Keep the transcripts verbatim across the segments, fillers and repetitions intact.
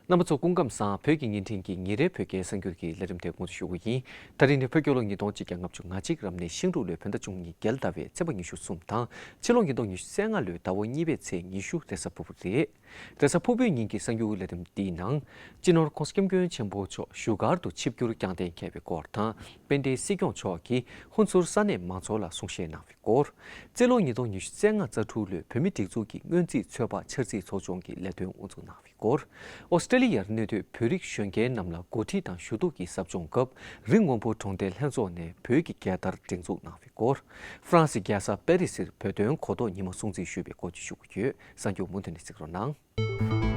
རྣམ་པ་ཚོ་སྐུ་ཁམས་བཟང་། བོད་ཀྱི་བརྙན་འཕྲིན་གྱི་ཉིན་རེའི་བོད་སྐད་གསར་འགྱུར་གྱི་ལས་རིམ་དེ་དགོངས་ཚུལ་ཞུ་གི་ཡིན། ད་རིང་ནི་བོད་རྒྱལ་ལོ་ཉིས་སྟོང་གཅིག་བརྒྱ་ལྔ་བཅུ་ང་གཅིག་རབ་གནས་ཤིང་འབྲུག་ལོའི་བོད་ཟླ་བཅུ་གཉིས་རྒྱལ་ཟླ་བའི་ཚེས་པ་ཉི་ཤུ་གསུམ་དང་ཕྱི་ལོ་ཉིས་སྟོང་ཉི་ཤུ་རྩ་ལྔ་ལོའི་ཟླ་བ་གཉིས་པའི་ཚེས་ཉི་ཤུ་རེས་གཟའ་ཕུར་བུ་རེད། རེས་གཟའ་ཕུར་བུའི་ཉིན་གྱི་གསར་འགྱུར་ལས་རིམ་འདིའི་ནང་། སྤྱི་ནོར་༸གོང་ས་༸སྐྱབས་མགོན་ཆེན་པོ་མཆོག་བཞུགས་སྒར་དུ་ཆིབས་བསྒྱུར་བསྐྱངས་གཏན་འཁེལ་བའི་སྐོར་དང་། དཔལ་ལྡན་སྲིད་སྐྱོང་མཆོག་གིས་ཧུན་སུར་ས་གནས་མང་ཚོགས་ལ་གསུང་བཤད་གནང་བའི་སྐོར། རྩིས་ལོ་ཉིས་སྟོང་ཉི་ཤུ་རྩ་ལྔ་རྩ་དྲུག་ལོའི་བོད་མིའི་སྒྲིག་འཛུགས་ཀྱི་སྔོན་རྩིས་ཚོད་དཔག་འཆར་རྩིས་ཚོགས་ཆུང་གི་ལས་དོན་དབུ་འཛུགས་གནང་བའི་སྐོར། ཨོ་སི་ཀྲི་ལི་ཡར་གནས་སྡོད་བོད་རིགས་གཞོན་སྐྱེས་རྣམས་ལ་འགོ་ཁྲིད་དང་ཞུ་གཏུག་གི་ཟབ་སྦྱོང་སྐབས་རི་སྔོན་པོ་གྲོང་སྡེའི་ལྷན་ཚོགས་ནས་བོད་ཀྱི་རྒྱལ་དར་སྒྲེང་འཛུགས་གནང་བའི་སྐོར། ཧྥ་རན་སིའི་རྒྱལ་ས་པེ་རི་སིར་བོད་དོན་གོ་རྟོགས་ཉི་མ་སྲུང་བརྩི་ཞུས་པའི་སྐོར་བཅས་ཞུ་གི་ཡོད། གསར་འགྱུར་མུ་མཐུད་ནས་གཟིགས་རོགས་གནང་།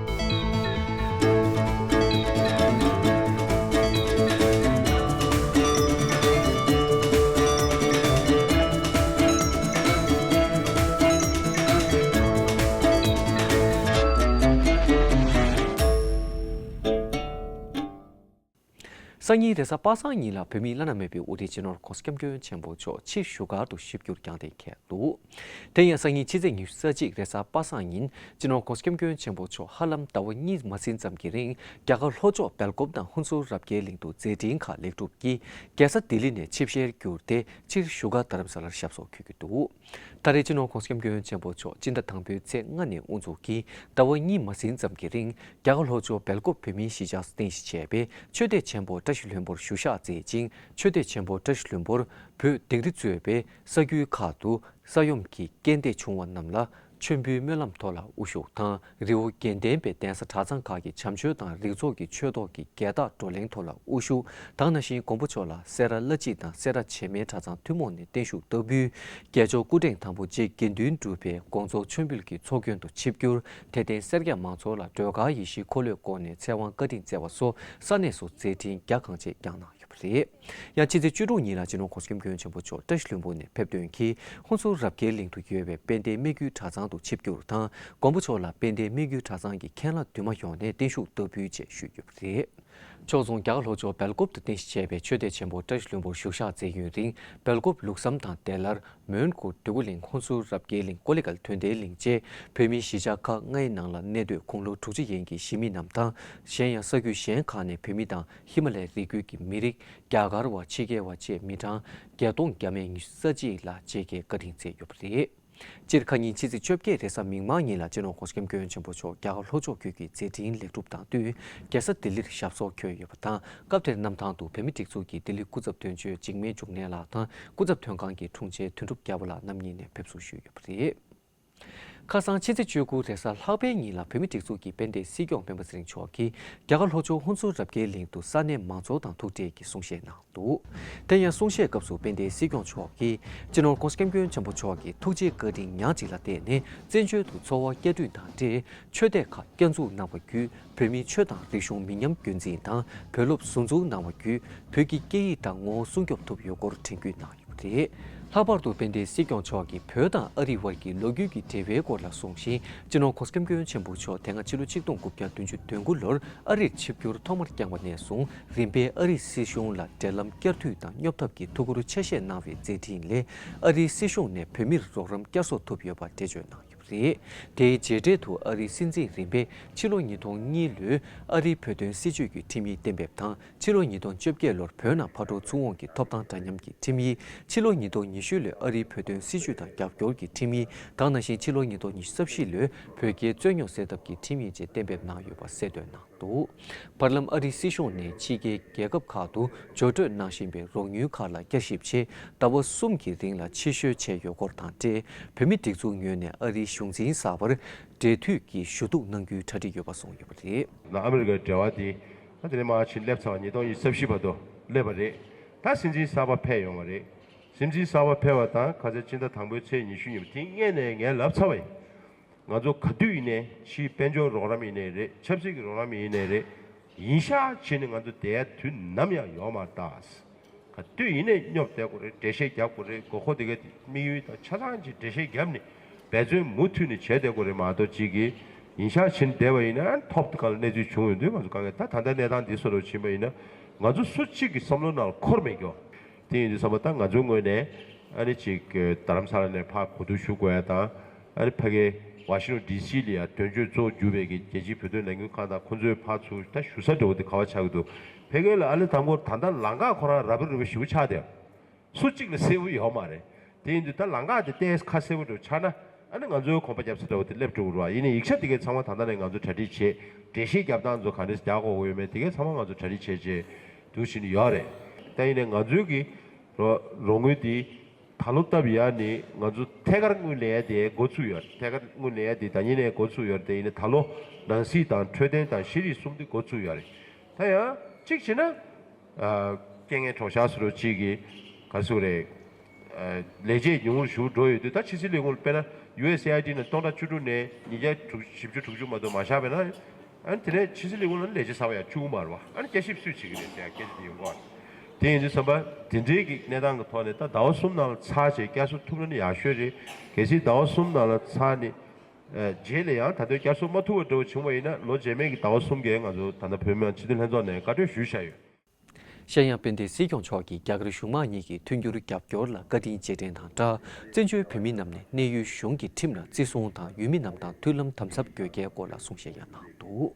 སང་ཉིན་རེས་གཟའ་པ་སངས་ཉིན་ལ་བོད་མིའི་བླ་ན་མེད་པའི་དབུ་ཁྲིད་སྤྱི་ནོར་༸གོང་ས་༸སྐྱབས་མགོན་ཆེན་པོ་མཆོག་ཕྱིར་བཞུགས་སྒར་དུ་ཆིབས་བསྒྱུར་བསྐྱངས་གཏན་འཁེལ་འདུག། དེ་ཡང་སང་ཉིན་ཕྱི་ཚེས་ཉི་ཤུ་རྩ་གཅིག་རེས་གཟའ་པ་སངས་ཉིན་སྤྱི་ནོར་༸གོང་ས་༸སྐྱབས་མགོན་ཆེན་པོ་མཆོག་ཧ་ལམ་ཟླ་བ་གཉིས་མ་ཟིན་ཙམ་གྱི་རིང་རྒྱ་གར་ལྷོ་ཕྱོགས་སྦེལ་ཀོབ་དང་ཧུན་སུར་རབ་རྒྱས་གླིང་དུ་མཛད་འཕྲིན་ཁག་ལེགས་གྲུབ་ཀྱིས་རྒྱལ་ས་ལྡི་ལི་ནས་ཆིབས་ཞལ་བསྒྱུར་ཏེ་ཕྱིར་བཞུགས་སྒར་རྡ་རམ་ས་ལར་ཞབས་སོར་འཁོད་ཀྱི་འདུག། ད་རེས་སྤྱི་ནོར་༸གོང་ས་༸སྐྱབས་མགོན་ཆེན་པོ་མཆོག་སྤྱི་ཟླ་དང་པོའི་ཚེས་ལྔ་ནས་དབུ་འཛུགས་ཀྱིས་ཟླ་བ་གཉིས་མ་ཟིན་ཙམ་གྱི་རིང་རྒྱ་གར་ལྷོ་ཕྱོགས་སྦེལ་ཀོབ་བོད་མིའི་གཞིས་ཆགས་སུ་རྟེན་གཞི་བྱས་པའི་ཆོས་སྡེ་ཆེན་པོ་བཀྲ་ཤིས་ལྷུན་པོར་བཞུགས་ཞག་མཛད་ཅིང་། ཆོས་སྡེ་ཆེན་པོ་བཀྲ་ཤིས་ལྷུན་པོར་བོད་དིང་རི་གཙོས་པའི་ས་ཁུལ་ཁག་ཏུ་ས་ཡོམ་གྱི་རྐྱེན་འདས་བྱུང་བ་རྣམས་ལ་མཆོད་འབུལ་སྨོན་ལམ་ཐོག་ལ་དབུ་བཞུགས་དང་། རི་བོ་དགེ་ལྡན་པའི་གདན་ས་གྲྭ་ཚང་ཁག་གི་བྱམས་ཆོས་དང་རིགས་ཚོགས་ཀྱི་ཆོས་ཐོག་གི་རྒྱལ་རྟགས་བགྲོ་གླེང་ཐོག་ལ་དབུ་བཞུགས་དང་། ནང་བཞིན་མགོན་པོ་མཆོག་ལ་སེ་ར་བླ་སྤྱི་དང་སེ་ར་བྱེས་སྨད་གྲྭ་ཚང་ཐུན་མོང་ནས་བརྟན་བཞུགས་བསྟར་འབུལ། རྒྱལ་མཆོག་སྐུ་ཕྲེང་དང་པོ་རྗེ་དགེ་འདུན་གྲུབ་པའི་དགོངས་རྫོགས་མཆོད་འབུལ་གྱི་ཚོགས་མགོན་དུ་ཆིབས་བསྒྱུར། དད་ལྡན་སེར་སྐྱ་མང་ཚོགས་ལ་སྒྲོལ་དཀར་ཡེ་ཤེས་འཁོར་ལོའི་སྒོ་ནས་ཚེ་དབང་བཀའ་དྲིན་སྩལ་བ་སོགས་ས་གནས་སུ་མཛད་འཕྲིན་རྒྱ་གང་ཆེ་བསྐྱངས་གནང་ཡོད་པ་རེད། ཡང་ཕྱི་ཚེས་བཅུ་དྲུག་ཉིན་ལ་སྤྱི་ནོར་༸གོང་ས་༸སྐྱབས་མགོན་ཆེན་པོ་མཆོག་བཀྲ་ཤིས་ལྷུན་པོ་ནས་ཕེབས་ཐོན་གྱིས་ཧུན་སུར་རབ་རྒྱས་གླིང་དུ་ཡོད་པའི་དཔལ་ལྡན་སྨད་རྒྱུད་གྲྭ་ཚང་དུ་ཆིབས་བསྒྱུར་དང་། མགོན་པོ་མཆོག་ལ་དཔལ་ལྡན་སྨད་རྒྱུད་གྲྭ་ཚང་གི་མཁན་བླ་འདུས་མ་ཡོངས་ནས་བརྟན་བཞུགས་བསྟར་འབུལ་བཅས་ཞུས་ཡོད་པ་རེད། ཕྱོགས་མཚུངས་རྒྱ་གར་ལྷོ་ཕྱོགས་སྦེལ་ཀོབ་ཏུ་རྟེན་གཞི་བྱས་པའི་ཆོས་སྡེ་ཆེན་པོ་བཀྲ་ཤིས་ལྷུན་པོར་བཞུགས་ཞག་མཛད་ཡུན་རིང་སྦེལ་ཀོབ་ལུགས་བསམ་དང་བདེ་སླར། མོན་གྷོ། འབྲི་གུ་གླིང་། ཧུན་སུར་རབ་རྒྱས་གླིང་། ཀོ་ལི་གྷལ། དོན་ལྡན་གླིང་བཅས་བོད་མིའི་གཞིས་ཆགས་ཁག་ལྔའི་ནང་ལ་གནས་སྡོད་དགུང་ལོ་དྲུག་ཅུ་ཡན་གྱི་གཞིས་མི་རྣམས་དང་། གཞན་ཡང་ས་ཁུལ་གཞན་ཁག་ནས་བོད་མི་དང་ཧི་མ་ལའི་རི་རྒྱུད་ཀྱི་མི་རིགས། རྒྱ་གར་བ། ཕྱི་རྒྱལ་བ་བཅས་མི་གྲངས་བརྒྱད་སྟོང་བརྒྱ་མེད་ཉི་ཤུ་རྩ་གཅིག་ལ་མཇལ་ཁའི་བཀའ་དྲིན་སྩལ་ཡོད་པ་རེད། སྤྱིར་ཁ་ཉིན་ཕྱི་ཚེས་བཅོ་བརྒྱད་རེས་གཟའ་མིག་དམར་ཉིན་ལ་སྤྱི་ནོར་༸གོང་ས་༸སྐྱབས་མགོན་ཆེན་པོ་མཆོག་རྒྱ་གར་ལྷོ་ཕྱོགས་ཁུལ་གྱི་མཛད་འཕྲིན་ལེགས་གྲུབ་དང་བསྟུན་རྒྱལ་ས་ལྡི་ལིར་ཞབས་སོར་འཁོད་ཡོད་པ་དང་། སྐབས་དེར་གནམ་ཐང་དུ་བོད་མིའི་སྒྲིག་འཛུགས་ཀྱི་ལྡི་ལི་སྐུ་ཚབ་དོན་གཅོད་འཇིགས་མེད་འབྱུང་གནས་ལགས་དང་། སྐུ་ཚབ་དོན་ཁང་གི་དྲུང་ཆེ་དོན་གྲུབ་རྒྱལ་པོ་ལགས་རྣམ་གཉིས་ནས་ཕེབས་བསུ་ཞུས་ཡོད་པ་རེད། ཁ་སང་ཕྱི་ཚེས་བཅུ་དགུ་རེས་གཟའ་ལྷག་པའི་ཉིན་ལ་བོད་མིའི་སྒྲིག་འཛུགས་ཀྱི་དཔལ་ལྡན་སྲིད་སྐྱོང་སྤེན་པ་ཚེ་རིང་མཆོག་གིས་རྒྱ་གར་ལྷོ་ཕྱོགས་ཧུན་སུར་རབ་རྒྱས་གླིང་དུ་ས་གནས་མང་ཚོགས་དང་ཐུག་འཕྲད་ཀྱིས་གསུང་བཤད་གནང་འདུག། དེ་ཡང་གསུང་བཤད་སྐབས་སུ་དཔལ་ལྡན་སྲིད་སྐྱོང་མཆོག་གིས་སྤྱི་ནོར་༸གོང་ས་༸སྐྱབས་མགོན་ཆེན་པོ་མཆོག་གི་ཐུགས་རྗེའི་བཀའ་དྲིན་ཉག་གཅིག་ལ་བརྟེན་ནས་བཙན་བྱོལ་དུ་འཚོ་བ་བསྐྱར་སྐྲུན་དང་འབྲེལ་ཆོས་སྡེ་ཁག་བསྐྱར་འཛུགས་གནང་བ་བརྒྱུད་བོད་མིའི་ཆོས་དང་རིག་གཞུང་མི་ཉམས་རྒྱུན་འཛིན་དང་བོད་སློབ་ཟུར་འཛུགས་གནང་བ་བརྒྱུད་བོད་ཀྱི་སྐད་ཡིག་དང་ངོ་བོ་སྲུང་སྐྱོབ་ཐུབ་ཡོད་སྐོར་དྲན་སྐུལ་གནང་ཡོད། རེད། ལྷག་པར་དུ་དཔལ་ལྡན་སྲིད་སྐྱོང་མཆོག་གིས་བོད་དང་ཨ་རིའི་བར་གྱི་ལོ་རྒྱུས་ཀྱི་འབྲེལ་བའི་སྐོར་ལ་གསུངས་ཤིང་། སྤྱི་ནོར་༸གོང་ས་༸སྐྱབས་མགོན་ཆེན་པོ་མཆོག་དེ་སྔ་ཕྱི་ལོ་ཆིག་སྟོང་དགུ་བརྒྱ་བདུན་ཅུ་དོན་དགུ་ལོར་ཨ་རིར་ཆིབས་བསྒྱུར་ཐོག་མར་བསྐྱངས་པ་ནས་བཟུང་རིམ་པས་ཨ་རིའི་སྲིད་གཞུང་ལ་འབྲེལ་ལམ་བསྐྱར་མཐུད་དང་སྙོབ་ཐབས་ཀྱི་ཐུགས་ཁུར་ཆེ་བཞེས་གནང་བའི་མཛད་འཕྲིན་ལས། ཨ་རིའི་སྲིད་གཞུང་ནས་བོད་མིར་རོགས་རམ་བསྐྱར་གསོ་ཐུབ་ཡོད་པ་འགྲེལ་བརྗོད་གནང་ཡོད་པ་རེད། དེའི་རྗེས་འབྲེལ་དུ་ཨ་རིའི་སྲིད་འཛིན་རིམ་པས་ཕྱི་ལོ་ཉིས་སྟོང་གཉིས་ལོའི་ཨ་རིའི་བོད་དོན་སྲིད་བྱུས་ཀྱི་ཁྲིམས་ཡིག་གཏན་འབེབས་དང་། ཕྱི་ལོ་ཉིས་སྟོང་བཅོ་བརྒྱད་ལོར་བོད་ནང་ཕར་འགྲོ་ཚུར་འོང་གི་ཐོབ་ཐང་འདྲ་མཉམ་གྱི་ཁྲིམས་ཡིག། ཕྱི་ལོ་ཉིས་སྟོང་ཉི་ཤུ་ལོའི་ཨ་རིའི་བོད་དོན་སྲིད་བྱུས་དང་རྒྱབ་སྐྱོར་གྱི་ཁྲིམས་ཡིག་དང་། ནང་བཞིན་ཕྱི་ལོ་ཉིས་སྟོང་ཉི་ཤུ་རྩ་བཞི་ལོའི་བོད་རྒྱའི་རྩོད་རྙོག་སེལ་ཐབས་ཀྱི་ཁྲིམས་ཡིག་བཅས་གཏན་འབེབས་གནང་ཡོད་པ་གསལ་སྟོན་གནང་འདུག། བར་ལམ་ཨ་རིའི་སྲིད་གཞུང་ནས་ཕྱི་རྒྱལ་རྒྱལ་ཁབ་ཁག་ཏུ་འབྱོར་སྤྲོད་གནང་བཞིན་པའི་རོགས་དངུལ་ཁག་ལ་བསྐྱར་ཞིབ་ཆེད་ཟླ་བ་གསུམ་གྱི་རིང་ལ་ཕྱིར་བཤོལ་བྱས་ཡོད་སྐོར་དང་འབྲེལ། བོད་མིའི་སྒྲིག་འཛུགས་ངོས་ནས་ཨ་རིའི་གཞུང་འཛིན་གསར་པར་འབྲེལ་མཐུད་ཀྱིས་ཞུ་གཏུག་གནང་རྒྱུའི་གྲ་སྒྲིག་ཡོད་པ་གསུངས་ཡོད་པ་རེད། ཨ་མི་རི་ཀའི་འབྲེལ་བ་དེ་ད་དེ་ནས་མར་ཕྱིན་སླེབས་ཚར་བ་ཉིས་སྟོང་ཉི་ཤུ་རྩ་བཞི་བར་དུ་སླེབས་པ་རེད། ད་སྲིད་འཛིན་གསར་པ་ཕེབས་ཡོང་བ་རེད། སྲིད་འཛིན་གསར་པ་ཕེབས་པ་དང་ཁ་སང་ཕྱི་ཟླ་དང་པོའི་ཚེས་ཉི་ཤུ་ཉིན་མོ་དེ་སྔས་ནས་ངས་ལབ་ཚར་བ་ཡིན། ང་ཚོ་ག་དུས་ཡིན་ནའི་ཕྱིའི་དཔལ་འབྱོར་རོགས་རམ་ཡིན་ནའི་རེད། ཆབ་སྲིད་ཀྱི་རོགས་རམ་ཡིན་ནའི་རེད། ཡིན་ཤག་བྱས་ནས་ང་ཚོ་བསྡད་ཡ་དུས་ནམ་ཡང་ཡོད་མ་རེད་ད། ག་དུས་ཡིན་ནའི་སྙོབ་བསྡད་དགོས་རེད། འགྲེལ་བཤད་རྒྱབ་དགོས་རེད། དགོས་མཁོ་དེ་གའི་དམིགས་ཡུལ་དང་ཆ་ཚང་གི་འགྲེལ་བཤད་བརྒྱབ་ནས་འབད་བརྩོན་མུ་མཐུད་ནས་བྱས་བསྡད་དགོས་རེད་མ་གཏོགས་གཅིག་གིས་ཡིན་ཤག་བྱས་ནས་བསྡད་པ་ཡིན་ན་ཐོབ་ཐང་ལ་གནས་ཚུལ་བྱུང་ཡོང་དུས་ང་ཚོ་དཀའ་ངལ། ད་ད་ལྟ་གནས་སྟངས་འདི་བཟོ་འདྲ་ཕྱིན་པ་ཡིན་ན་ང་ཚོ་སུ་གཅིག་གི་བསམ་བློ་ནང་ལ་འཁོར་མེད་ཀྱོ། དེ་ཡིན་དུས་ཙམ་པ་ད་ང་ཚོའི་ངོས་ནས་ཨ་ནི་ཅིག་རྡ་རམ་ས་ལ་ནས་ཕར་གོ་བསྡུར་ཞུ་དགོས་ཡ་དང་། ཨ་ནི་ཕ་གིའི་ ཝ་ཤིང་ཊོན་ཌི་སི་ལ་ཡང་དོན་གཅོད་གཙོ་བོ་གྱུར་པའི་གི་རྒྱལ་སྤྱིའི་བོད་དོན་ལས་འགུལ་ཁང་དང་ཁོང་ཚོའི་ཕར་ཚུར་ད་ཞུ་ས་འདྲ་བོ་དེ་ག་བ་ཆགས་ཀྱི་འདུག་ཕ་གི་ལ་ཨ་ལེ་དང་པོར་ད་ལྟ་ལམ་ཁ་ཁོ་རང་རབ་རིབ་རིབ་པོ་ཞེ་པོ་ཆགས་བསྡད། སུ་གཅིག་ལ་གསལ་པོ་ཡོད་མ་རེད། དེ་ཡིན་དུས་ད་ལམ་ཁ་དེ་ཏོག་ཙམ་ཁ་གསལ་པོ་འདྲ་བོ་ཆགས་ན་ཨ་ནི་ང་ཚོའི་གོམ་པ་རྒྱབ་ས་འདྲ་བོ་དེ་སླེབས་འགྲོ་གི་རེད་བ། ཡིན་ནའི་ཡིག་ཆ་དེ་གའི་ཚང་མ་ད་ལྟ་ནས་ང་ཚོ་གྲ་སྒྲིག་བྱས། འགྲེལ་བཤད་རྒྱབ་སྟངས་ཚོ་ག་འདྲས་རྒྱག་དགོས་ཡོད་མེད་དེ་གའི་ཚང་མ་ང་ཚོ་གྲ་སྒྲིག་བྱས་བྱས་འདུག་བཞིན་ཡོད་རེད། ད་ཡིན་ནའི་ང་ཚོའི་གི་རོ་རོགས་དངུལ་དེ་ད་ལོ་སྟབས་ཡག་ནི་ང་ཚོ་ཐད་ཀར་དངུལ་ལེན་ཡ་དེ་འགོ་ཚུགས་ཡོད་རེད། ཐད་ཀར་དངུལ་ལེན་ཡ་དེ་ད་ཉིན་ནས་འགོ་ཚུགས་ཡོད་རེད། དེ་ཡིན་ནའི་ད་ལོ་ནང་སྲིད་དང་འཕྲོད་བསྟེན་དང་ཤེས་རིག་གསུམ་དེ་འགོ་ཚུགས་ཡོད་རེད། ད་ཡང་གཅིག་བྱས་ན། ཨ། རྐྱེན་ངན་གྲོགས་ཤར་སུ་རོ་གཅིག་གིས་ག་ཟེར་རེད། ཨ། ལས་བྱེད་ཉུང་ངུར་ཞུགས་འགྲོ་ཡོད་དུས་ད་ཕྱི་སྲིད་ལས་ཁུངས་དཔེར་ན་ཡུ་ཨེས་ཨེ་ཨའི་ཌི་ནང་སྟོང་ཕྲག་བཅུ་དྲུག་ནས་ཉིས་བརྒྱ་དྲུག་བཞི་བཅུ་དྲུག་ཅུ་མ་གཏོགས་མ་བཞག་པས་ན། ཨ་ནི་དེ་ནས་ཕྱི་སྲིད་ལས་ཁུངས་ལ་ལས་བྱེད་གསར་པ་ཡང་བཅུ་དགུ་མ་རེད་བ། ཨ་ནི་བསྐྱར་ཞིབ་སུས་བྱེད་ཀྱི་རེད་ཟེར་ཡ་སྐད་ཆ་དེ་ཡོང་གི་ཡོད་རེད། དེ་ཡིན་དུས་ཙམ་པ་དེ་འདྲའི་གི་གནས་སྟངས་ཀྱི་ཐོག་ནས་ད་ཟླ་བ་གསུམ་ནང་ལ་ཚར་བྱས་བསྐྱར་གསོ་ཐུབ་ན་ནི་ཡག་ཤོས་རེད། གལ་སྲིད་ཟླ་བ་གསུམ་ནང་ལ་ཚར་ནས། ཨ། རྗེས་ལ་ཡང་ད་དུང་བསྐྱར་གསོ་མ་ཐུབ་པ་འདྲ་བོ་བྱུང་བ་ཡིན་ན་ལོ་རྗེས་མའི་གི་ཟླ་བ་གསུམ་གའི་ང་ཚོ་ད་ལྟ་བོད་མི་མང་སྤྱི་འཐུས་ལྷན་ཚོགས་ནས་བཀའ་འཁྲོལ་ཞུས་བཞག་ཡོད། གཞན་ཡང་དཔལ་ལྡན་སྲིད་སྐྱོང་མཆོག་གིས་རྒྱ་གར་གཞུང་མང་གཉིས་ཀྱི་མཐུན་འགྱུར་རྒྱབ་སྐྱོར་ལ་བཀའ་དྲིན་རྗེས་དྲན་དང་སྦྲགས། བཙན་བྱོལ་བོད་མི་རྣམས་ནས་གནས་ཡུལ་གཞུང་གི་ཁྲིམས་ལ་བརྩི་སྲུང་དང་ཡུལ་མི་རྣམས་དང་མཐུན་ལམ་དམ་ཟབ་དགོས་གལ་སྐོར་ལ་གསུང་བཤད་ཡང་གནང་འདུག་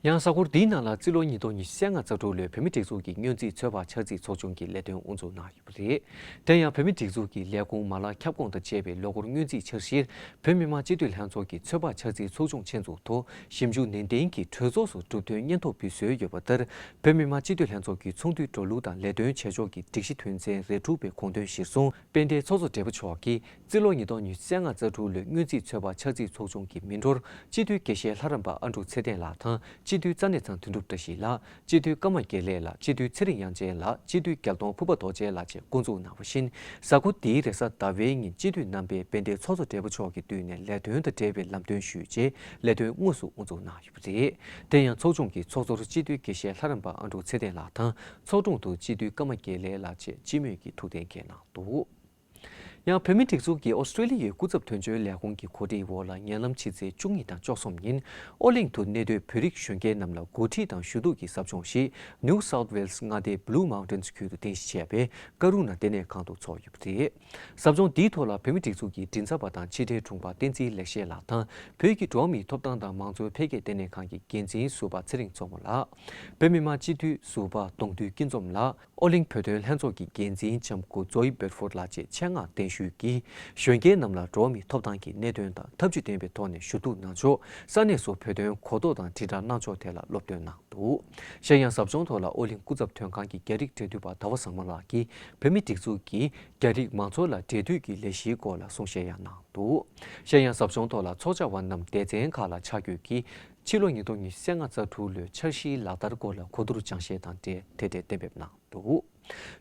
ཡང་གཟའ་འཁོར་འདིའི་ནང་ལ་རྩིས་ལོ་ཉིས་སྟོང་ཉི་ཤུ་རྩ་ལྔ་རྩ་དྲུག་ལོའི་བོད་མིའི་སྒྲིག་འཛུགས་ཀྱི་སྔོན་རྩིས་ཚོད་དཔག་འཆར་རྩིས་ཚོགས་ཆུང་གི་ལས་དོན་དབུ་འཛུགས་གནང་ཡོད་པ་རེད། དེ་ཡང་བོད་མིའི་སྒྲིག་འཛུགས་ཀྱི་ལས་ཁུངས་མ་ལག་ཁྱབ་ཁོངས་དང་བཅས་པའི་ལོ་འཁོར་སྔོན་རྩིས་འཆར་གཞིར་བོད་མི་མང་སྤྱི་འཐུས་ལྷན་ཚོགས་ཀྱི་ཚོད་དཔག་འཆར་རྩིས་ཚོགས་ཆུང་ཆེད་འཛུགས་ཐོག་ཞིབ་འཇུག་ནན་ཏན་གྱིས་གྲོས་ཚོགས་སུ་གྲུབ་དོན་སྙན་ཐོ་ཕུལ་སྲོལ་ཡོད་པ་ལྟར། བོད་མི་མང་སྤྱི་འཐུས་ལྷན་ཚོགས་ཀྱི་ཚོགས་འདུའི་འགྲོ་ལུགས་དང་ལས་དོན་བྱེད་ཕྱོགས་ཀྱི་སྒྲིག་གཞི་དོན་ཚན་རེ་དྲུག་པའི་དགོངས་དོན་གཞིར་བཟུང་དཔལ་ལྡན་ཚོགས་གཙོ་སྦྲེལ་པོ་མཆོག་གིས། རྩིས་ལོ་ཉིས་སྟོང་ཉི་ཤུ་རྩ་ལྔ་རྩ་དྲུག་ལོའི་སྔོན་རྩིས་ཚོད་དཔག་འཆར་རྩིས་ཚོགས་ཆུང་གི་མི་འགྲོར་སྤྱི་འཐུས་དགེ་བཤེས་ལྷ་རམས་པ་ཨ་འབྲུག་ཚེ་བརྟན་ལགས་དང་སྤྱི་འཐུས་རྩ་གནས་ཚང་དོན་གྲུབ་བཀྲ་ཤིས་ལགས། སྤྱི་འཐུས་ཀརྨ་དགེ་ལེགས་ལགས། སྤྱི་འཐུས་ཚེ་རིང་དབྱངས་ཅན་ལགས། སྤྱི་འཐུས་རྒྱལ་གདོང་ཕུར་པ་རྡོ་རྗེ་ལགས་བཅས་འགོ་འཛུགས་གནང་བ་བཞིན། གཟའ་འཁོར་འདིའི་རེས་གཟའ་ཟླ་བའི་ཉིན་སྤྱི་འཐུས་རྣམ་པས་དཔལ་ལྡན་ཚོགས་གཙོ་སྦྲེལ་པོ་མཆོག་གི་བསྟུན་ནས་ལས་དོན་དང་འབྲེལ་བའི་ལམ་སྟོན་ཞུས་རྗེས་ལས་དོན་དངོས་སུ་དབུ་འཛུགས་གནང་ཡོད་པ་རེད། དེ་ཡང་ཚོགས་ཆུང་གི་ཚོགས་གཙོར་སྤྱི་འཐུས་དགེ་བཤེས་ལྷ་རམས་པ་ཨ་འབྲུག་ཚེ་བརྟན་ལགས་དང་ཚོགས་དྲུང་དུ་སྤྱི་འཐུས་ཀརྨ་དགེ་ལེགས་ལགས་བཅས་སྤྱི་མོས་ཀྱིས་ཐུགས་གཏན་འཁེལ་གནང་འདུག་ཡང་བོད་མིའི་སྒྲིག་འཛུགས་ཀྱིས་ཨོ་སི་ཀྲོ་ལི་ཡའི་སྐུ་ཚབ་དོན་གཅོད་ལས་ཁུངས་ཀྱི་གོ་སྒྲིག་འོག་ལ་ཉེ་ལམ་ཕྱི་ཚེས་བཅུ་གཉིས་དང་བཅུ་གསུམ་ཉིན་ཨོ་གླིང་དུ་གནས་སྡོད་བོད་རིགས་གཞོན་སྐྱེས་རྣམས་ལ་འགོ་ཁྲིད་དང་ཞུ་གཏུག་གི་ཟབ་སྦྱོང་ཞིག་New South Wales་མངའ་སྡེའི་Blue Mountains་ཁུལ་དུ་རྟེན་གཞི་བྱས་པའི་ཀ་རུ་ན་ལྟེ་གནས་ཁང་དུ་འཚོགས་ཡོད་པ་རེད། ཟབ་སྦྱོང་འདིའི་ཐོག་ལ་བོད་མིའི་སྒྲིག་འཛུགས་ཀྱི་མགྲིན་ཚབ་པ་དང་ཕྱི་དྲིལ་དྲུང་འཕར་བསྟན་འཛིན་ལེགས་བཤད་ལགས་དང་བོད་ཀྱི་འགྲོ་བ་མིའི་ཐོབ་ཐང་དང་མང་གཙོའི་འཕེལ་རྒྱས་ལྟེ་གནས་ཁང་གི་འགན་འཛིན་ཟུར་པ་ཚེ་རིང་མཚོ་མོ་ལགས། བོད་མི་མང་སྤྱི་འཐུས་ཟུར་པ་གདོང་འདུས་སྐྱིད་འཛོམས་ལགས། ཨོ་གླིང་བོད་དོན་ལྷན་ཚོགས་ཀྱི་འགན་འཛིན་ལྕམ་སྐུ་ཛོའི་བེད་ཧྥོརྡ་ལགས་བཅས་ཆེད་མངགས་གདན་ཞུས་ཀྱིས་གཞོན་སྐྱེས་རྣམས་ལ་འགྲོ་བ་མིའི་ཐོབ་ཐང་གི་གནད་དོན་དང་ཐབས་ཇུས་ལྡན་པའི་ཐོག་ནས་ཞུ་གཏུག་གནང་ཕྱོགས། ས་གནས་སུ་བོད་དོན་གོ་རྟོགས་དང་དྲིལ་བསྒྲགས་གནང་ཕྱོགས་ཐད་ལ་སློབ་སྟོན་གནང་འདུག་གཞན་ཡང་ཟབ་སྦྱོང་ཐོག་ལ་ཨོ་གླིང་སྐུ་ཚབ་དོན་ཁང་གི་རྒྱ་རིགས་འབྲེལ་མཐུད་པ་ཟླ་བ་བཟང་མོ་ལགས་ཀྱིས་བོད་མིའི་སྒྲིག་འཛུགས་ཀྱིས་རྒྱ་རིགས་མང་ཚོགས་ལ་འབྲེལ་མཐུད་ཀྱི་ལས་གཞིའི་སྐོར་ལ་གསུང་བཤད་ཡང་གནང་འདུག་གཞན་ཡང་ཟབ་སྦྱོང་ཐོག་ལ་ཚོགས་བཅར་བ་རྣམས་སྡེ་ཚན་ཁག་ལ་ཆ་བགོས་ཀྱིས་ཕྱི་ལོ་ཉིས་སྟོང་ཉི་ཤུ་རྩ་ལྔ་རྩ་དྲུག་ལོའི་འཆར་གཞིའི་ལག་བསྟར་སྐོར་ལ་གོ་བསྡུར་སྦྱང་བཤད་དང་འབྲེལ་དེ་འབྲེལ་གཏན་འབེབས་གནང་འདུག་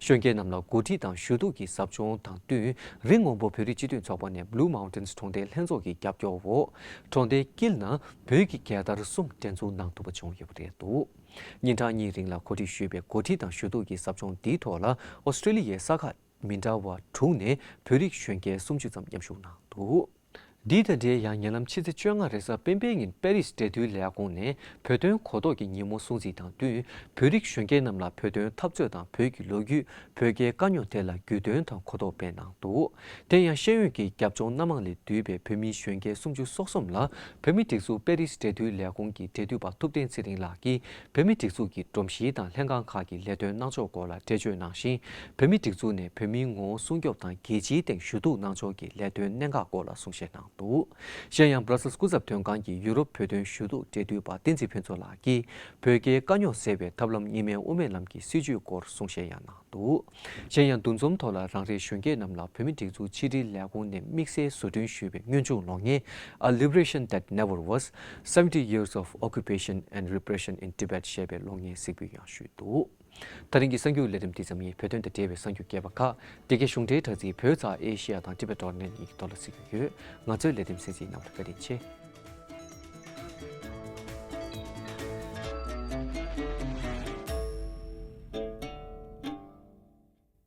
གཞོན་སྐྱེས་རྣམས་ལ་འགོ་ཁྲིད་དང་ཞུ་གཏུག་གི་ཟབ་སྦྱོང་དང་བསྟུན། རི་སྔོན་པོ་བོད་རིགས་སྤྱི་མཐུན་ཚོགས་པ་ནས་Blue Mountains་གྲོང་སྡེའི་ལྷན་ཚོགས་ཀྱི་རྒྱབ་སྐྱོར་འོག་གྲོང་སྡེ་དཀྱིལ་ནང་བོད་ཀྱི་རྒྱལ་དར་གསུམ་སྒྲེང་འཛུགས་གནང་ཐུབ་པ་བྱུང་ཡོད་པ་རེད་འདུག་ཉིན་གྲངས་གཉིས་རིང་ལ་གོ་སྒྲིག་ཞུས་པའི་འགོ་ཁྲིད་དང་ཞུ་གཏུག་གི་ཟབ་སྦྱོང་འདིའི་ཐོག་ལ་ཨོ་སི་ཀྲོ་ལི་ཡའི་ས་ཁག་མི་འདྲ་བ་དྲུག་ནས་བོད་རིགས་གཞོན་སྐྱེས་སུམ་ཅུ་ཙམ་མཉམ་ཞུགས་གནང་འདུག་འདི་དང་འབྲེལ་ཡང་ཉེ་ལམ་ཕྱི་ཚེས་བཅོ་ལྔ་རེས་གཟའ་སྤེན་པའི་ཉིན་པེ་རིས་འབྲེལ་མཐུད་ལས་ཁུངས་ནས་བོད་དོན་གོ་རྟོགས་ཀྱི་ཉིན་མོ་སྲུང་བརྩི་དང་བསྟུན། བོད་རིགས་གཞོན་སྐྱེས་རྣམས་ལ་བོད་དོན་འཐབ་རྩོད་དང་བོད་ཀྱི་ལོ་རྒྱུས། བོད་རྒྱའི་དཀའ་རྙོག་དེ་ལ་རྒྱུས་སྟོན་དང་གོ་རྟོགས་སྤེལ་གནང་འདུག་དེ་ཡང་ཤེས་ཡོན་གྱི་རྒྱབ་ལྗོངས་སྣ་མང་ལས་བསྡུས་པའི་བོད་མིའི་གཞོན་སྐྱེས་སུམ་ཅུ་སོ་གསུམ་ལ་བོད་མིའི་སྒྲིག་འཛུགས་པེ་རིས་འབྲེལ་མཐུད་ལས་ཁུངས་ཀྱི་འབྲེལ་མཐུད་པ་ཐུབ་བསྟན་ཚེ་རིང་ལགས་ཀྱིས་བོད་མིའི་སྒྲིག་འཛུགས་ཀྱི་སྒྲོམ་གཞི་དང་ལྷན་ཁང་ཁག་གི་ལས་དོན་གནང་ཕྱོགས་སྐོར་ལ་འགྲེལ་བརྗོད་གནང་ཞིང་། བོད་མིའི་སྒྲིག་འཛུགས་ནས་བོད་མིའི་ངོ་བོ་སྲུང་སྐྱོབ་དང་རྒྱལ་སྤྱིའི་སྟེང་ཞུ་གཏུག་གནང་ཕྱོགས་ཀྱི་ལས་དོན་གནད་འགག་སྐོར་ལ་གསུང་བཤད་གནང་འདུག་གཞན་ཡང་སྦྲ་སེལ་སྐུ་ཚབ་དོན་ཁང་གི་ཡུ་རོབ་བོད་དོན་ཞུ་གཏུག་འབྲེལ་མཐུད་པ་བསྟན་འཛིན་ཕུན་ཚོགས་ལགས་ཀྱིས་བོད་རྒྱའི་དཀའ་རྙོག་སེལ་བའི་ཐབས་ལམ་གཉིས་སྨན་དབུ་མའི་ལམ་གྱི་སྲིད་བྱུས་སྐོར་གསུང་བཤད་ཡང་གནང་འདུག་གཞན་ཡང་འདུ་འཛོམས་ཐོག་ལ་རང་རེའི་གཞོན་སྐྱེས་རྣམས་ལ་བོད་མིའི་སྒྲིག་འཛུགས་ཕྱི་དྲིལ་ལས་ཁུངས་ནས་དམིགས་བསལ་བཟོ་སྐྲུན་ཞུས་པའི་དངོས་བྱུང་གློག་བརྙན་A Liberation That Never Was, Seventy Years of Occupation and Repression in Tibet ཞེས་པའི་གློག་བརྙན་གཟིགས་འབུལ་ཡང་ཞུས་འདུག་དེ་རིང་གི་གསར་འགྱུར་ལས་རིམ་འདི་ཙམ་ཡིན། བོད་དོན་དང་འབྲེལ་བའི་གསར་འགྱུར་རྒྱས་པ་ཁག་འདི་གའི་གཞུང་འབྲེལ་དྲ་ཚིགས་བོད་ཚགས་ཨེ་ཤི་ཡ་དང་Tibet dot net གཉིས་ཀྱི་ཐོག་ལ་གཟིགས་རྒྱུ་ཡོད། ང་ཚོའི་ལས་རིམ་གསན་གཟིགས་གནང་བར་བཀའ་དྲིན་ཆེ།